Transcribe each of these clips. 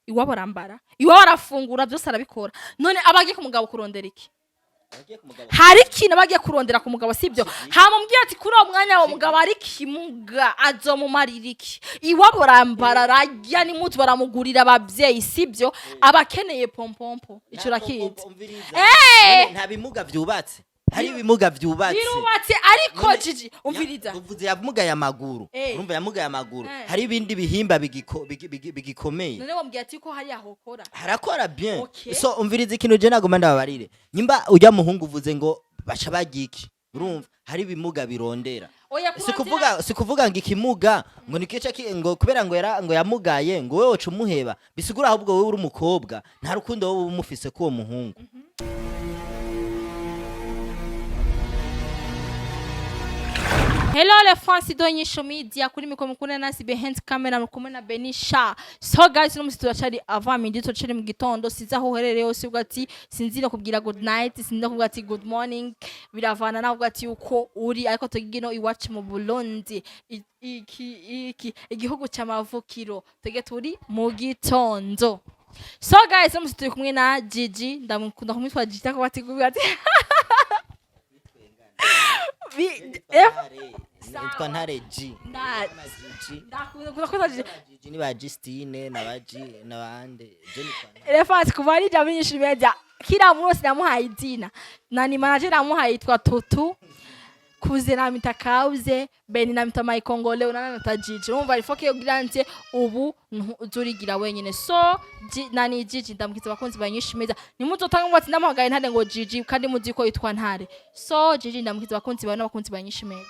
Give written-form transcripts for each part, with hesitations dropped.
Iwabo arambara, iwabo arafungura, byose arabikora. None aba agiye ku mugabo kurondera iki? Abagiye ku mugabo. Hari ikintu aba agiye kurondera ku mugabo, sibyo? Hamubwira ati kuri uwo mwanya uwo mugabo ari kimuga, azomumarira iki? Iwabo arambara, ararya, n'impuzu baramugurira ababyeyi, sibyo? Aba akeneye pompompo, ico urakizi. Umviriza. Eh! None nta bimuga vyubatse? Hari ibimuga vyubatse. Birubatse, ariko Gigi, umviriza. Uvuze yamugaye amaguru. Urumva, yamugaye amaguru. Hari ibindi bihimba bigikomeye. None wambwiye ati ko hari ahokora. Harakora bien. So umviriza, ikintu je nagomba ndababarire, nyimba ujya muhungu uvuze ngo baca barya iki, urumva hari ibimuga birondera. Oya. Si kuvuga, si kuvuga ngo ikimuga ngo nikica ngo kubera ngo yara ngo yamugaye ngo wewe uca umuheba. Bisigura ahubwo wewe uri umukobwa, nta rukundo wowe uba umufise k'uwo muhungu. Hello les fans de Nyisho Media, kuri micro mukunda nasi, behind camera muri na Benisha. So guys, no musi turacari avant midi, turacari mu gitondo. Sinzi aho uherereye hose, ubwo ati sinzi no kubwira good night, sinzi no kubwira ati good morning, biravana nawe ubwo ati uko uri. Ariko tugino iwacu mu Burundi, iki igihugu cy'amavukiro, tuge turi mu gitondo. So guys, no musi turi kumwe na Gigi. Ndamukunda kumwitwa Gigi, cyangwa ati kubwira ati Nitwa Ntare G. G. Ndakunda kwitwa Gigi. G ni ba Justine na ba G n'abandi, je nitwa Ntare. Elephant kuva ari jambo nyinshi media, kila muntu wese namuhaye izina. Na ni manager namuhaye, yitwa Tutu kuze, namita Kauze, Beni namita Maikongole, unana namita Gigi. Urumva ifoke yo grante ubu uzurigira wenyene. So nani Gigi, ndamukiza abakunzi ba Nyinshi Media. Nimuzotanga ngo ati ndamuhagaye Ntare ngo Gigi, kandi muzi ko yitwa Ntare. So Gigi, ndamukiza abakunzi bawe n'abakunzi ba Nyinshi Media.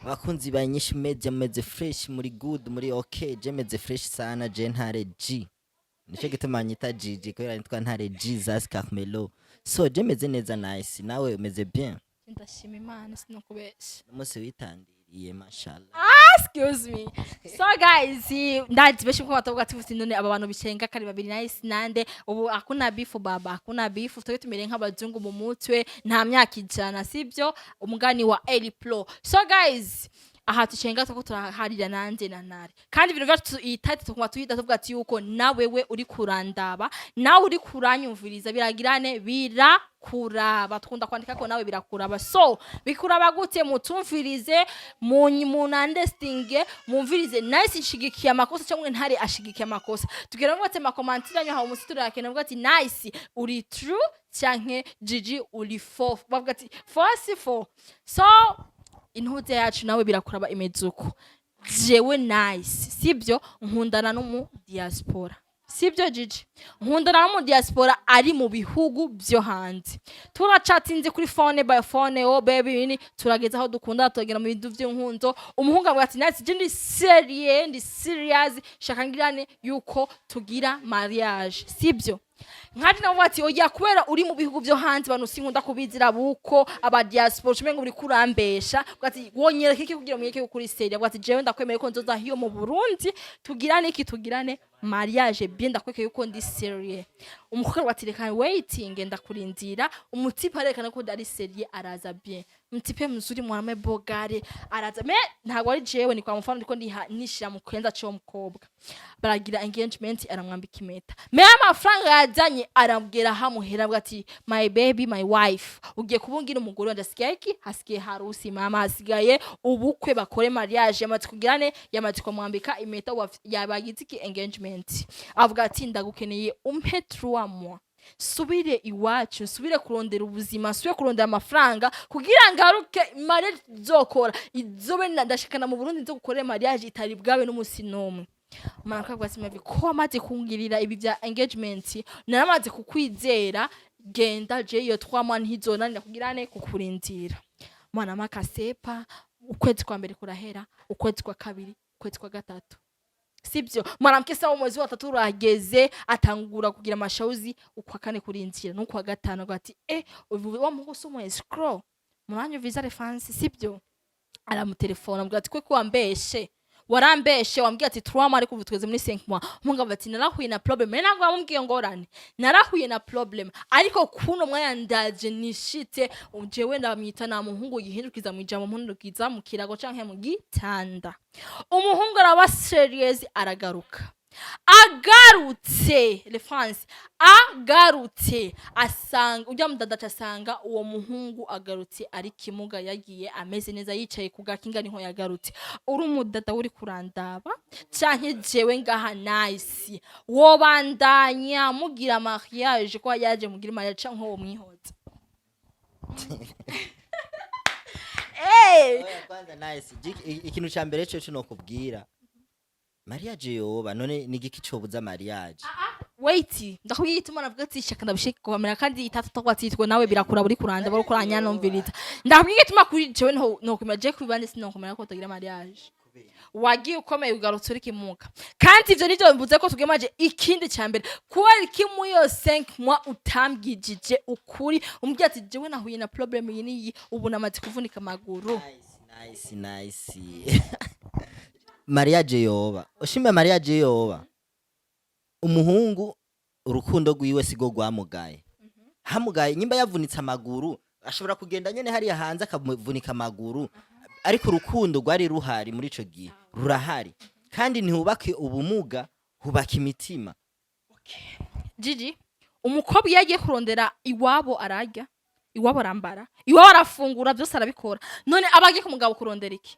Abakunzi ba Nyinshi Media, meze fresh, muri good, muri okay. Je meze fresh sana. Je Ntare G, nico gituma nyita Gigi, kubera nitwa Ntare Jesus Carmelo. So je meze neza, nice. Nawe umeze bien? Ndashima Imana, sinokubesha. Umunsi witandiriye, mashallah. Excuse me. So guys, ndazi benshi ko batavuga ati "Usi none aba bantu bicenga kari babiri, nice nande?" Ubu hakuna beef baba, hakuna beef. Twebwe tumere nk'abazungu mu mutwe, nta myaka 100, sibyo? Umugani wa Eli Pro. So guys, aha tucenga tuko turaharira nanje na Ntare, kandi ibintu byacu iyi title tukuma tuyita tuvuga ati yuko nawe we uri kurandaba, nawe uri kuranyumviriza, biragirane birakuraba. Tukunda kwandika ko nawe birakuraba. So bikuraba gute? Mutumvirize, mu understanding, mumvirize. Nice nshigikiye amakosa cyangwa Ntare ashigikiye amakosa? Tugira ngo ati ama commentaires yanyu aho musi turakena, avuga ati nice uri true canke Gigi uri faux, bavuga ati false faux. So intuze yacu nawe birakuraba imeze uko. Jewe nice, sibyo, nkundana n'umu diaspora, sibyo Gigi? Nkundana n'umu diaspora ari mu bihugu byo hanze. Turacatinze kuri phone by phone, oh baby nini, turageza aho dukundana, turagera mu bintu by'inkunzo. Umuhungu avuga ati nice, je ndi sérieux, ndi serious, shaka ngirane yuko tugira mariage, sibyo? Nkaje navuga ati oya, kubera uri mu bihugu byo hanze, abantu sinkunda kubizira buko aba diaspora, umengo uri kurambesha. Avuga ati wonyereka iki kugira mweke kuri sérieux? Avuga ati jewe ndakwemeye ko nzoza hiyo mu Burundi, tugirane iki, tugirane mariage bien, ndakweke yuko ndi sérieux. Umukobwa ati reka waiting, ndakurindira. Umu type arekana ko ari sérieux, araza bien, umu type mzuri, mwanaume bogare, araza. Me ntabwo ari jewe, ni kwa mfano ndiko ndiha nishira mu kwenza cyo mukobwa. Baragira engagement, aramwambika impeta. Me amafaranga yazanye arambwira hamuhera, avuga ati my baby, my wife, ugiye kubungira umugore wanje. Hasigaye iki? Hasigaye harusi mama, hasigaye ubukwe, bakore mariage. Yamaze kugirane, yamaze kumwambika impeta, yabagize iki, engagement. Avuga ati ndagukeneye, umpe 3 mois, subire iwacu, nsubire kurondera ubuzima, nsubire kurondera amafaranga kugira ngaruke, mariage tuzokora izobe ndashikana mu Burundi, nzo gukorera mariage itari bwabe n'umusi n'umwe. Mara akavuga ati mavi ko wamaze kungirira ibi bya engagement, naramaze kukwizera, genda, je iyo 3 mois ntizonanira kugirane kukurindira. Mwana makasepa, ukwezi kwa mbere kurahera, ukwezi kwa kabiri, ukwezi kwa gatatu, sibyo? Mwanamke sawa, mwezi wa tatu urageze, atangura kugira amashauzi, ukwa kane kurinzira n'ukwa gatanu, avuga ati eh, ubu wa muhungu si umu escroc? Muranyumviza les fans, sibyo? Aramutelefona, avuga ati kwe wambeshe, warambeshe, wambwiye ati 3 mois, ariko ubu tugeze muri 5 mois. Umuhungu avuga ati narahuye na problem. Ntabwo yamubwiye ngorane, narahuye na problem, ariko kuno mwanya ndaje nishitse. Jewe ndamwita na muhungu yihindukiza mu ijambo, muhindukiza mu kirago canke mu gitanda. Umuhungu araba serious, aragaruka. Agarutse, les fans, agarutse asanga ujya mudada, asanga uwo muhungu agarutse ari kimuga, yagiye ameze neza, yicaye ku gakinga niho yagarutse. Uri umudada uri kurandaba canke jewe ngaha, nice, wobandanya mugira mariage ko yaje mugira mariage canke uwo mwihoza? Oya, kwanza nice. Ikintu ca mbere cyo nokubwira, mariage yoba, none ni igiki cobuza mariage? Wait, ndakubwiye igituma navuga ati shaka ndabishike kukamera kandi itatu twatitwe nawe birakura buri kuranda bari kuranyanumviriza. Ndakubwiye igituma kuri jewe no kumera je kubandi sinokumera ko utagira mariage. Wagiye ukomeye, ugarutse uri kimuga, kandi ivyo nivyo mvuze ko tugemaje. Ikindi cya mbere, kubera iki muri iyo 5 mois utambwijije ukuri, umbwira ati jewe nahuye na problem iyi niyi, ubu namaze kuvunika amaguru? Nice, nice, nice. Mariage yoba, ushime mariage yoba. Umuhungu urukundo rwiwe sigo rwamugaye, hamugaye nyimba yavunitse amaguru, ashobora kugenda nyene hariya hanze akavunika amaguru, ariko urukundo rwari ruhari muri ico gihe rurahari, kandi ntihubake ubumuga, hubaka imitima. Gigi, umukobwa iyo agiye kurondera iwabo ararya, iwabo arambara, iwabo arafungura, byose arabikora. None aba agiye ku mugabo kurondera iki?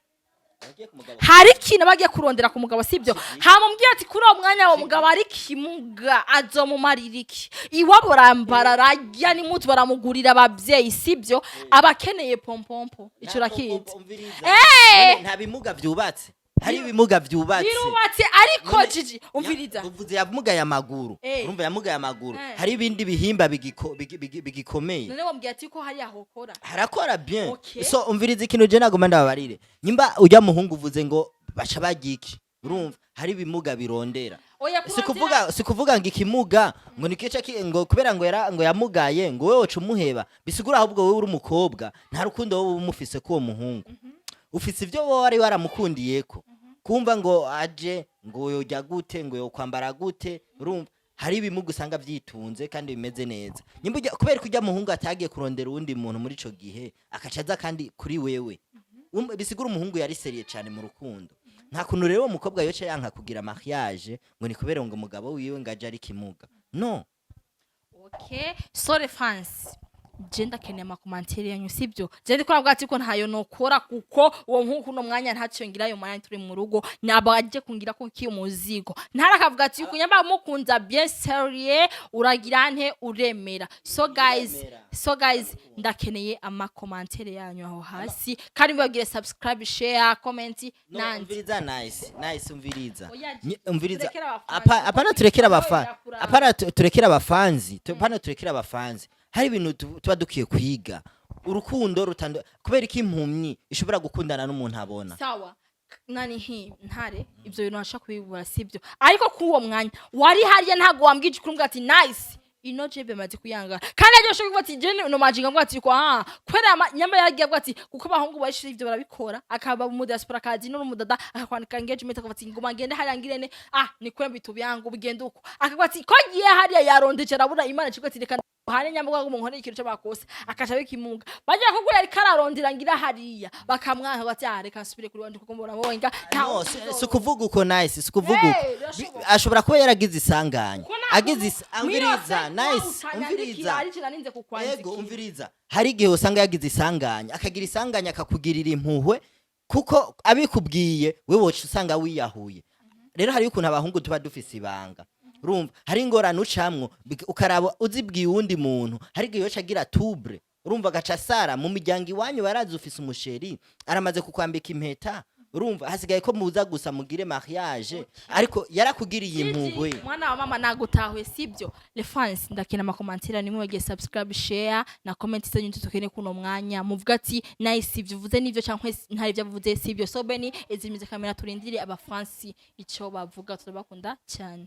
Hari ikintu aba agiye kurondera ku mugabo, sibyo? Hamubwira ati kuri uwo mwanya uwo mugabo ari kimuga, azomumarira iki? Iwabo arambara, ararya, n'impuzu baramugurira ababyeyi, sibyo? Aba akeneye pompompo, ico urakizi. None nta bimuga vyubatse? Hari ibimuga vyubatse. Birubatse, ariko Gigi, umviriza. Uvuze yamugaye amaguru. Urumva yamugaye amaguru. Hari ibindi bihimba bigikomeye. None wambwiye ati ko hari aho ukora. Harakora bien. Okay. So umviriza ikintu je nagomba ndababarire. Nyimba ujya muhungu uvuze ngo baca barya iki, urumva hari ibimuga birondera. Oya. Si kuvuga ngo ikimuga ngo nikica ngo kubera ngo yara ngo yamugaye ngo wewe woca umuheba, bisigura ahubwo wowe uri umukobwa nta rukundo wowe uba umufise k'uwo muhungu. Ufise ivyo wowe wari waramukundiyeko, kumva ngo aje ngo yojya gute, ngo yokwambara gute. Urumva hari ibimuga usanga vyitunze kandi bimeze neza. Nyimba kubera ko ujya muhungu atagiye kurondera uwundi muntu muri ico gihe, akaca aza kandi kuri wewe, bisigura umuhungu yari sérieux cyane mu rukundo. Nta kuntu rero uwo mukobwa yoca yanka kugira mariage ngo ni kubera ngo umugabo wiwe ngo aje ari kimuga, no. Okay, sorry fans, je ndakeneye ama commentaires yanyu, sibyo? Je ndiko navuga ati ko ntayo nokora kuko uwo nkuko uno mwanya ntacyo ngira, ayo mwanya turi mu rugo nabo aje kungira ko ki umuzigo. Ntarakavuga ati kunyamba mukunza bien sérieux, uragira nte? Uremera. So guys, Uremera. so guys, ndakeneye ama commentaires yanyu aho hasi, kandi mbabwire subscribe, share, comment. No, nandi. Umviriza, nice, nice, umviriza. Oya, Umviriza. turekere abafanzi. Apana turekere abafa Birakuraba. Apana turekere abafanzi, apana turekere abafanzi. Hari ibintu tuba dukwiye kwiga. Urukundo rutandu kubera ko impumyi ishobora gukundana n'umuntu abona. Sawa, nani hi ntare, ibyo bintu washaka kubibura, sibyo? Ariko kuri uwo mwanya wari hariya ntabwo wambwije ukuri ati nice, ino jebe maze kuyanga, kandi aje ushobora kuvuga ati je no majinga ngo ati ko kwera nyama yagiye avuga ati kuko abahungu bashira ivyo barabikora, akaba mu diaspora kazi no mudada akakwandika engagement, akavuga ati ngoma ngende hariya ngirene ni kwembi tubyangu bigende uko, akavuga ati ko giye hariya yarondeje arabura Imana cyo ati reka hane nyambuga ngo munkorere ikintu cy'abakose, akaca bikimunga bagira ko yari kararondera ngira hariya bakamwanka bati reka nsubire kuri wandi kuko mbona bonga. No, si ukuvuga uko, nice, si ukuvuga uko. Birashoboka. Ashobora kuba yaragize isanganya. Kuko nta Agize kuntu umviriza, mwirose nice, utanyandikira, umviriza. ari narinze kukwandikira. Ego, umviriza, hari igihe usanga yagize isanganya, akagira isanganya akakugirira impuhwe, kuko abikubwiye we woca usanga wiyahuye. Rero hariyo ukuntu abahungu tuba dufise ibanga. Urumva hari ingorane ucamwo, ukaraba uzibwiye uwundi muntu, hari igihe yoca agira trouble. Urumva agaca asara mu miryango iwanyu, barazi ufise umu chéri, aramaze kukwambika impeta, urumva hasigaye ko muza gusa mugire mariage, ariko yarakugiriye impuhwe. Mwana wa mama, nagutahuye, sibyo? Les fans, ndakina ama commentaires nimwe bagiye subscribe, share na comment zanyu tutukene kuno mwanya muvuga ati nice, ibyo uvuze nivyo canke ntari ibyo avuze sibyo. So Beni, ezimize kamera, turindire abafansi ico bavuga. Turabakunda cyane.